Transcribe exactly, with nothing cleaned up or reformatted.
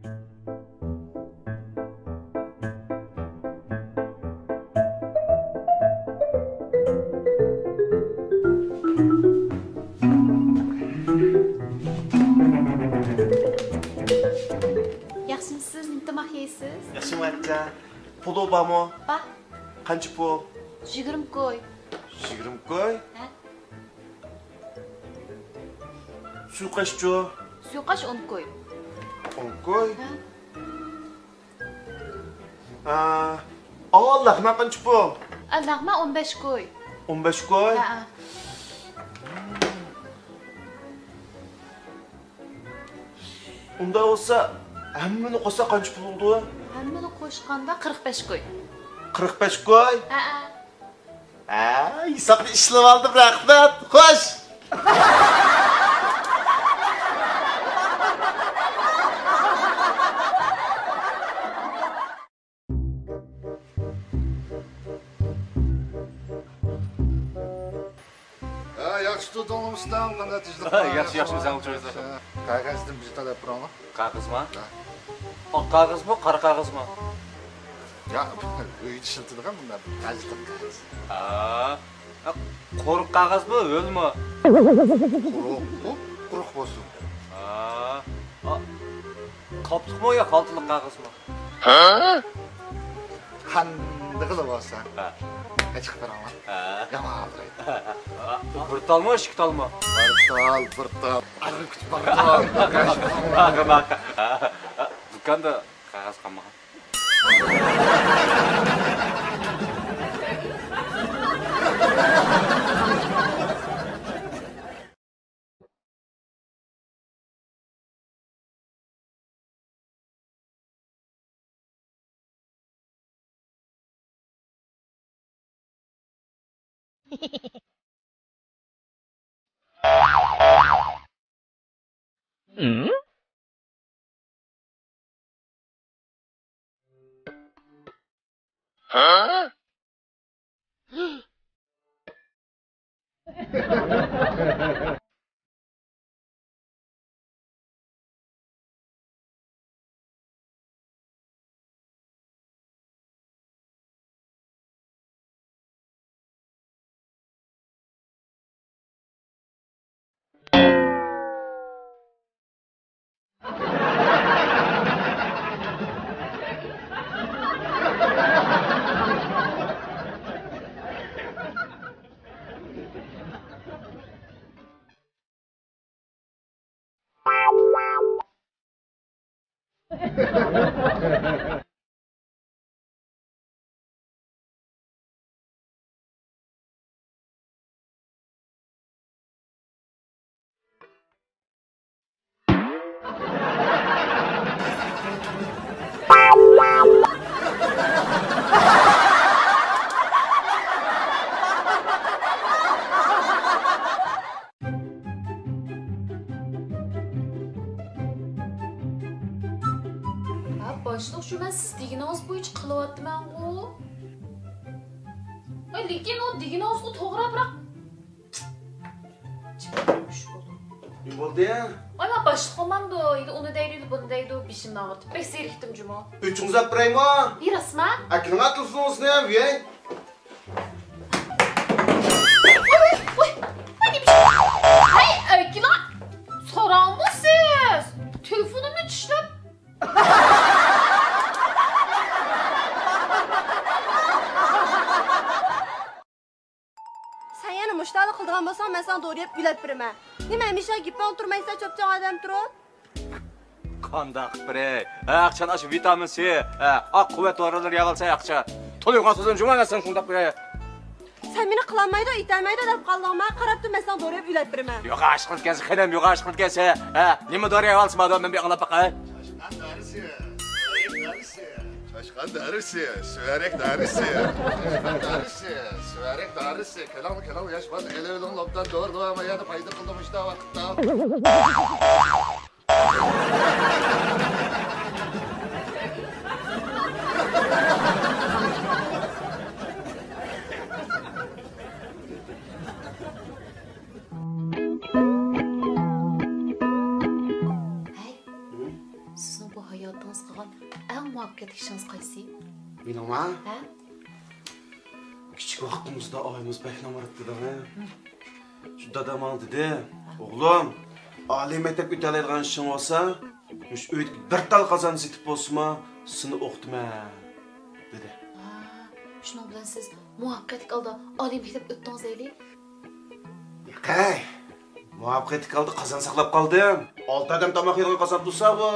ياخشىمۇسىز؟ نېمە تاماق يەيسىز؟ ياخشىمۇ ئاكا؟ پۇلۇ بارمۇ؟ بار. قانچە پۇل؟ يىگىرمە كوي. يىگىرمە كوي؟ ھە. سۇيۇقئاشچۇ؟ سۇيۇقئاش ئون كوي. ئون كوي؟ ھە. ئا، ئاۋۇ لەغمەن قانچە پۇل؟ ئا، لەغمەن ئون بەش كوي. ئون بەش كوي؟ ھە، ھە. ئۇنداق بولسا، ھەممىنى قوشسا قانچە پۇل بولىدۇ؟ ھەممىنى قوشقاندا قىرىق بەش كوي. قىرىق بەش كوي؟ ھە، ھە. ھە، ھېسابنى ئىشلىۋالدىم، رەھمەت. خوش. ھە، ياخشى تۇردۇڭلار ئۇستام، قانداق تىنچلىق ھە، بار؟ ياخشى، ياخشى، ساغ بول، چويزا. ھە، قەغەزدىن بىر تال ئېلىپ بېرىڭلار. قەغەزما؟ ھە. ئاق قەغەزمۇ، قارا قەغەزمۇ؟ يا، ئۆيدە ئىشلىتىدىغان بۇنداق قەغەز. ھە. ھە، قۇرۇق قەغەزمۇ، ھۆلمۇ؟ قۇرۇق، قۇرۇق بولسۇن. ھە. ئا، قاپلىقمۇ يا خالتىلىق قەغەزمۇ؟ ھە؟ قاندىقىلا بولسا. ھە. ئېچىقىپ بېرىڭلار. ھە. يامان ئالدىرايدۇ. بىر تالمۇ، ئىككى تالمۇ؟ بىر تال، بىر تال. ئارىغا كۈتۈپ بىر تال. ماقۇل، ماقۇل. دۇكاندا قەغەز قالمىغان. ھە، باشلىق، شۇ مەن سىز دېگىنىڭىز بويىچە قىلىۋاتىمەنغۇ. ۋاي، لېكىن ئۇ دېگىنىڭىزغۇ توغرا، بىراق نېمە بولدى؟ ۋاي، مەن باشلىق بولمامدۇ؟ يەنە ئۇنى دەيدۇ، بۇنى دەيدۇ، بېشىمنى ئاغرىتىپ. بەك زېرىكتىم جۇمۇ. ئۆچىڭىزنى ئەپ بېرەيمۇ؟ ھېي، راستما؟ ئەكىلىڭ تېلېفونىڭىزنى، ۋىي. ۋاي، ۋاي، ۋاي، ۋاي، نېمە ئىش؟ ھەي، ئەكىلىڭ! ساراڭمۇ سىز؟ تېلېفونۇمنى چىشلەپ. سەن يەنە مۇشۇنداقلا قىلىدىغان بولساڭ، مەن ساڭا دورا يەپ ئۆلەپ بېرىمەن. نېمە، ھەمىشە گېپىڭدە تۇرمايسەن، چوپچوڭ ئادەم تۇرۇپ؟ قانداق قىلىپ بېرەي؟ ھە، ئاقچان ئاشۇ ۋىتامىن سى، ھە، ئاق قۇۋۋەت دورىلىرى يەۋالسا ياخشى. تولا يوغان سۆزۈم جۇما، مەن ساڭا شۇنداق بېرەي. سەن مېنى قىلالمايدۇ، ئېتەلمەيدۇ دەپ قالدىڭما؟ قاراپ تۇر، مەن ساڭا دورا يەپ ئۆلەپ بېرىمەن. يوغان ئىش قىلىدىكەنسەن، خېنىم، يوغان ئىش قىلىدىكەنسەن. ھە، نېمە دورا يەۋالسا بارىدۇ، مەن بىر ئاڭلاپ باقاي. چاشقان دارىسى، سۈۋەرەك دارىسى، چاشقان دارىسى، سۈۋەرەك دارىسى. كېلىڭ، كېلىڭ، ياش بالا، ئېلىۋېلىڭ، ئوبدان دورا داۋا، ما يەردە پايدا قىلدى مۇشۇنداق ۋاقىتتا. ھەي، سىزنىڭ بۇ ھايات ئەڭ مۇۋەپپەقىيەتلىك ئىشىڭىز قايسى؟ مېنىڭما؟ ھە؟ كىچىك ۋاقتىمىزدا ئايىمىز بەكلا ئامراق ئىدى، ھە؟ شۇ دادام ماڭا دېدى، «ئوغلۇم، ئالىي مەكتەپكە ئۆتەلەيدىغان ئىشىڭ بولسا، مۇشۇ ئۆيدىكى بىر تال قازان سېتىپ بولسىمۇ، سېنى ئوقۇتىمەن» دېدى. ھا، شۇنىڭ بىلەن سىز مۇۋەپپەقىيەتلىك ھالدا ئالىي مەكتەپكە ئۆتتىڭىز دەيلى. ياقەي، مۇۋەپپەقىيەتلىك ھالدا قازان ساقلاپ قالدىم. ئالتە ئادەم تاماق يەيدىغان قازان تۇرسا بۇ.